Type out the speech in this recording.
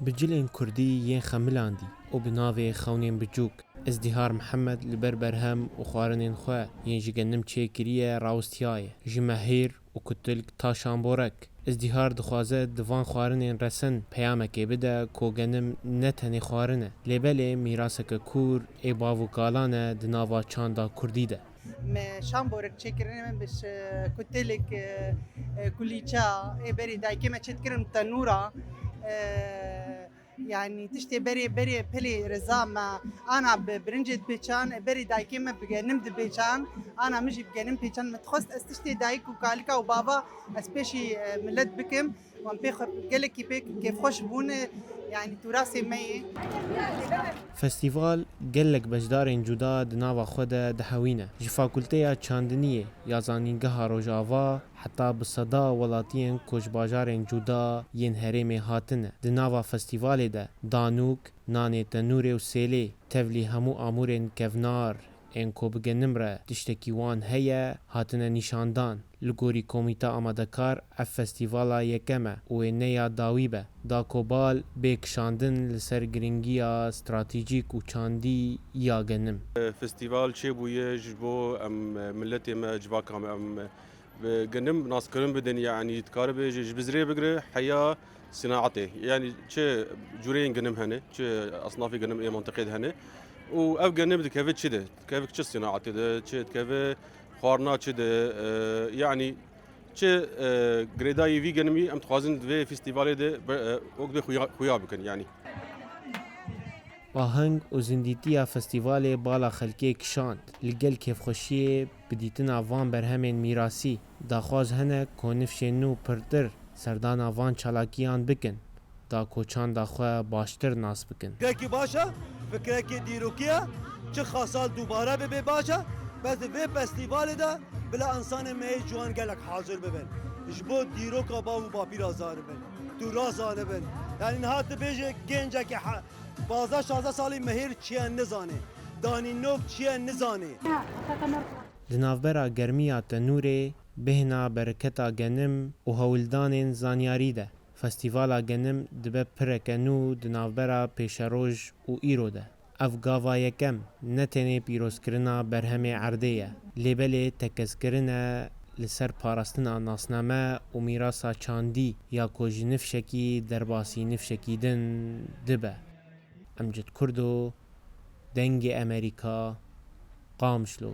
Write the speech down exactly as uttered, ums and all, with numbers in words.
Bi cilên kurdî yên xemilandî û bi navê Xewnên Biçûk, Îzdîhar Mihemed li ber berhem û xwarinên xwe yên ji genim çêkiriye rawistiyaye. Ji mehêr û kutilk ta şamborek, Îzdîhar dixwaze di van xwarinên resin peyamekê bide ku genim ne tenê xwarin e, lê belê mîraseke kûr ê bav û kalan e di nava çanda kurdî de. Me şamborek çêkirine, me bi ş-, kutelek, e, e, kulîça, ê berî dayikê me çêdikirin tenûra. E, yanî tiştê berê, berê pelê reza me ana bi birincê dipêçan, berî dayikê me bi genim dipêçan, ana min jî bi genim pêçan. Min dixwest ez tiştê dayik û kalika û bava ez pêşî, e, milet bikim. Wan pê xwe gelekî pê kêfxweş bûn, yanî tûrasê me yê. Festîval gelek beşdarên cuda di nava xwe de dihewîne. Ji Fakulteya Çandiniyê ya Zanîngeha Rojava heta bi seda welatiyên ku ji bajarên cuda yên herêmê hatine, di nava festîvalê de danûk, nanê tenûrê û sêlê, tevlî hemû amûrên kevnar, ên ku bi genim re tiştekî wan heye, hatine nîşandan. Li gorî komîta amadekar, ev festîvala yekem e û ê ne ya dawî be, da ku bal bê kişandin li ser girîngiya stratejîk û çandî ya genim. Festîval çêbûye ji bo em, miletê me, civaka me, em bi genim naskirin bidin, yanî dikare bêje ji bizirê bigire heya sînaetê. Yanî çi cûreyên genim hene, çi esnafê genim ê mentiqê de hene. Û ev genim dikeve çi de? Dikeve çi sînaetê de, çi dikeve xwarina çi de? E, yanî çi, e, girêdayî vî genimî em dixwazin di vê festîvalê de be, e, wek bê xuya, xuya bikin yanî. Aheng û zindîtiya festîvalê bala xelkê kişand. Li gel kêfxweşiyê bi dîtina van berhemên mîrasî, daxwaz hene ku nifşên nû pirtir serdana van çalakiyan bikin, da ku çanda xwe baştir nas bikin. Fikrekî baş e, fikrekî dîrokî ye, çi xasal dubare bibe baş e, bes di vê festîvalê de bila însanên me yê ciwan gelek hazir bibin. Ji bo dîroka bav û bapîra zanibin, tûra zanibin. Yanî niha tu bêje gencekî he-, pazdeh şazdeh salî mehêr çi ye nizane, danînok çi ye nizane. Di navbera germiya tenûrê, bêhna bereketa genim û hewldanên zanyarî de, festîvala genim dibe pireke nû di navbera pêşeroj û îro de. Ev gava yekem ne tenê pîrozkirina berhemê erdê ye, lê belê tekezkirin e li ser parastina nasname û mîrasa çandî ya ku ji nifşekî derbasî nifşekî din dibe. Emcid Kurdo, Dengê Amerîka, Qamişlo.